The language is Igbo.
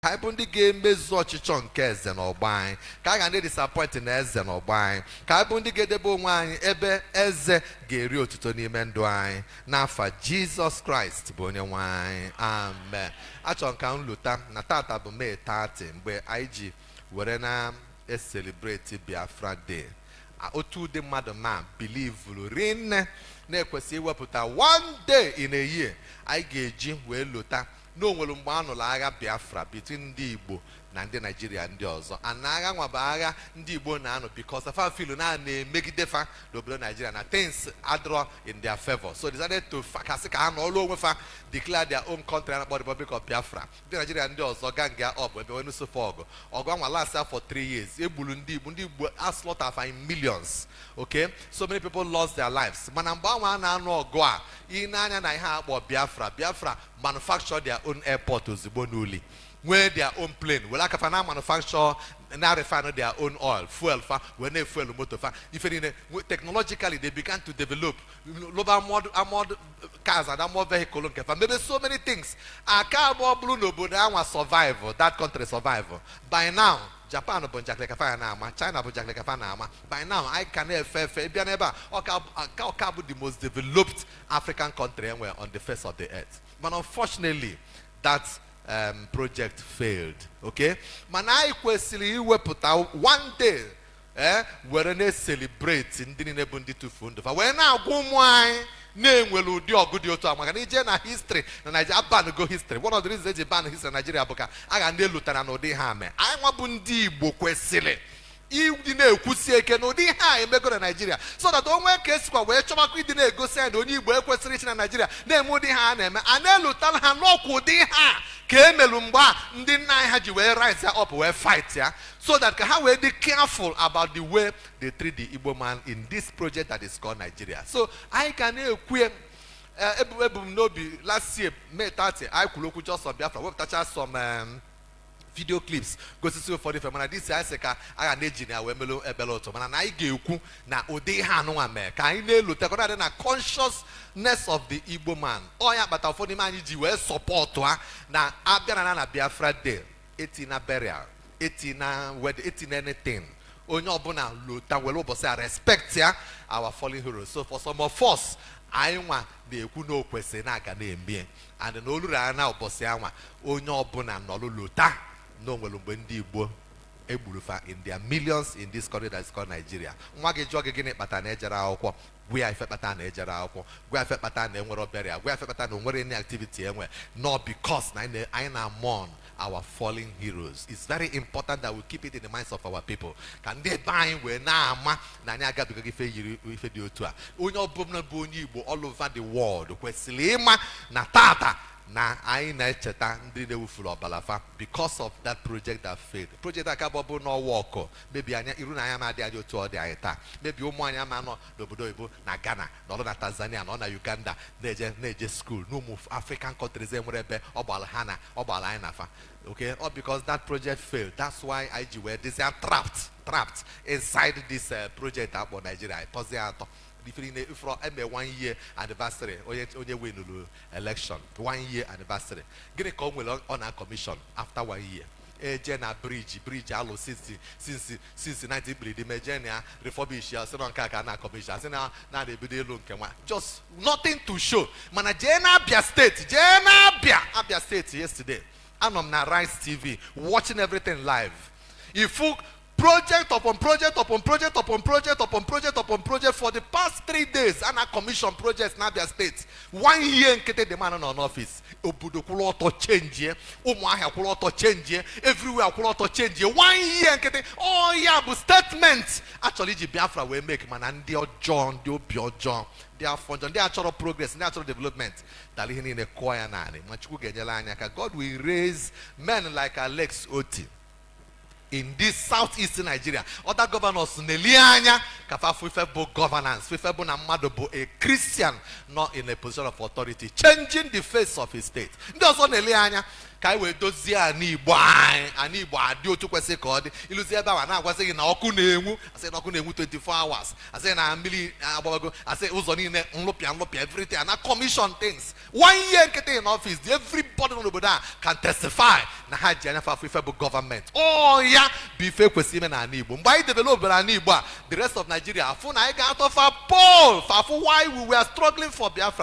Ka anyị bụ ndị ga-emezu ọchịchọ nke eze n'ọgbọ anyị, ka a ga ndị disappoint na eze n'ọgbọ anyị, ka anyị bụ ndị ga-edebe onwe anyị ebe eze ga-eri otuto n'ime ndụ anyị, n'afa Jizọs Kraịst bụ onye nwe anyị, amen. Achọrọ m ka m lụta na tata bụ May 30, mgbe anyị ji were na-e-celebrate Biafra Day. Otu ụdị mmadụ ma believe rinne na-ekwesị iwepụta one day in a year anyị ga-eji wee lota na o nwere mgbe a nụrụ agha Biafra between ndị Igbo na ndị Naijiria ndị ọzọ. Ana agha nwa bụ agha ndị Igbo na-anụ because fa feel na na-emegide fa n'obodo Naijiria, na things adịrọ in their favor, so decided to kasị ka ha nọọlụ onwe fa, declare their own country a na-akpọ Republic of Biafra. Ndị Naijiria ndị ọzọ gang up ebe wee nụsofe ọgụ. Ọgụ anwa last for 3 years. Egburu ndị Igbo, ndị Igbo a slaughter fa in millions, okay? So many people lost their lives. Mana mgbe anwa a na-anụ ọgụ a, ị na-anya na ihe a akpọ Biafra, Biafra manufacture their own airport ozugbo n'uli, nwee their own plane, were aka fa na manufacture, na refine their own oil, fuel fa wee na-efuel moto fa, ife niile. Technologically they began to develop lụba armored cars and armored vehicle nke fa, maybe so many things. Aka abụọ bụrụ n'obodo anwa survive, that country survive, by now Japan bụ njakịrị kafa ya na-ama, China bụ njakịrị kafa na-ama. By now anyị ka na-efe efe ịbịa n'ebe a, ọka bụ the most developed African country enwere on the face of the earth. But unfortunately that project failed, okay? Mana anyị kwesịrị iwepụta one day were na-celebrate ndị niile bụ ndị tufuo ndụ fa, wee na-agwa ụmụ anyị na-enwere ụdị ọgụ dị otu a, maka na ije na history na Nigeria ban go history. One of the reasons eji ban history na Nigeria bụ ka a ga ndị elutara na ụdị ha mee. Anyị nwa bụ ndị Igbo kwesịrị ịdị na-ekwusi eke na ụdị ihe a emego na Naijiria, so that o nwee ka esikwa wee chọbakwa ịdị na-egosi anyị na onye Igbo ekwesịrị ichi na Naijiria na-eme ụdị ha a na-eme, a na-elutara ha n'ọkwa ụdị ha ka emelu mgbe a ndị nna anyị ha ji wee rise ya up wee fight ya, so that ka ha wee dị careful about the way they treat the Igbo man in this project that is called Nigeria. So anyị ka na-ekwu ebu m n'obi last year May 30 anyị kwuru okwu just on Biafra, wepụtacha some video clips gosisi ụfọdụ ife. Mana this anyị sị ka a ga na-eji na ya wee melụ ebele ụtọ, mana na anyị ga-ekwu na ụdị ihe anụnwa mee ka anyị na-elote, ka ọ na-adị na consciousness of the Igbo man. Ọ ya kpata ụfọdụ n'ime anyị ji wee support ha na abịa na Biafra Day, etina burial, etina wedding, etina anything, onye ọbụla lota were ụbọchị a respect ya our fallen heroes. So for some of us, anyị nwa na-ekwu na o kwesịrị na-aga na-eme and na oluru anya na ụbọchị anwa, onye ọbụla nọlụ lota na o nwere mgbe ndị Igbo egburu fa in their millions in this country that is called Nigeria. Nwa gị jụọ gị gịnị kpatara na ejere akwụkwọ, gwa ya ife kpatara na ejere akwụkwọ, gwa ya ife kpatara na enwere burial, gwa ya ife kpatara na onwere any activity enwe, not because na anyị na mourn our fallen heroes. It's very important that we keep it in the minds of our people, ka ndị ebe anyị wee na-ama na anyị agabigaghị ife yiri ife dị otu a. Onye ọbụla bụ onye Igbo all over the world kwesịrị ịma na tata na anyị na-echeta ndị na-ewufuru ọbara fa because of that project that failed. Project aka bụ bụ n'ọwa ọkụ mebi anya iru na anya ma adị anyị otu ọ dị anyị taa, mebi ụmụ anyị ama nọ n'obodo oyibo, na Ghana, nọrọ na Tanzania, nọ na Uganda, na-eje school n'ụmụ African countries enwere ebe ọ gbara ha na ọ gbara anyị na fa, okay? All because that project failed. That's why anyị ji wee dịzia trapped inside this project akpọ Nigeria. Tọzie atọ ife niile ifro eme one year anniversary, onye winuru election, one year anniversary, gịnị ka o nwere ọ na commission after one year? Eje na bridge alụ since 19 bridge meje na ya refurbish ya, sị na nke a ka a na commission, asị na na-ebido elu nke nwa, just nothing to show. Mana jee na Abia Steeti, jee na Abia Steeti. Yesterday anọ m na Rice TV watching everything live. Ifu project upon project upon project upon project upon project upon project for the past 3 days a na commission projects na Abia State. One year nkịtị dị man nọ n'ọfịs, obodo kwụrụ ọtọ chenjie, Ụmụahịa kwụrụ ọtọ chenjie, everywhere kwụrụ ọtọ chenjie. One year nkịtị. Ọ ya bụ statement achọrọ iji Biafra wee make, mana ndị ọjọọ, ndị obi ọjọọ, ndị afọ njọ, ndị achọrọ progress, ndị achọrọ development, dara ihe niile kụọ ya naanị. Ma Chukwu ga-enyere anyị aka. God will raise men like Alex Otti in this Southeast Nigeria. Other governors na-eli anya ka fa fụ ife bụ governance, ife bụ na mmadụ bụ a Christian not in a position of authority, changing the face of his state. Ndị ọzọ na-eli anya. Ka anyị wee dozie ana Igbo anyị, ana Igbo adị otu kwesịrị ka ọ dị. Ịlụzi ebe ahụ, a na-agwazi gị na ọkụ na-enwu, asị na ọkụ na-enwu 24 hours, asị na mmiri agbabago, asị ụzọ niile nlụpịa nlụpịa, everything na commission things. One year nkịtị in office, everybody nọ n'obodo a can testify na ha ji anya afụ ife bụ gọọmenti. Ọ ya bụ ife kwesịrị ime n'ala Igbo. Mgbe anyị develop ala Igbo a, the rest of Nigeria afụ na anyị ga-atọ fa pole, fa afụ why we were struggling for Biafra.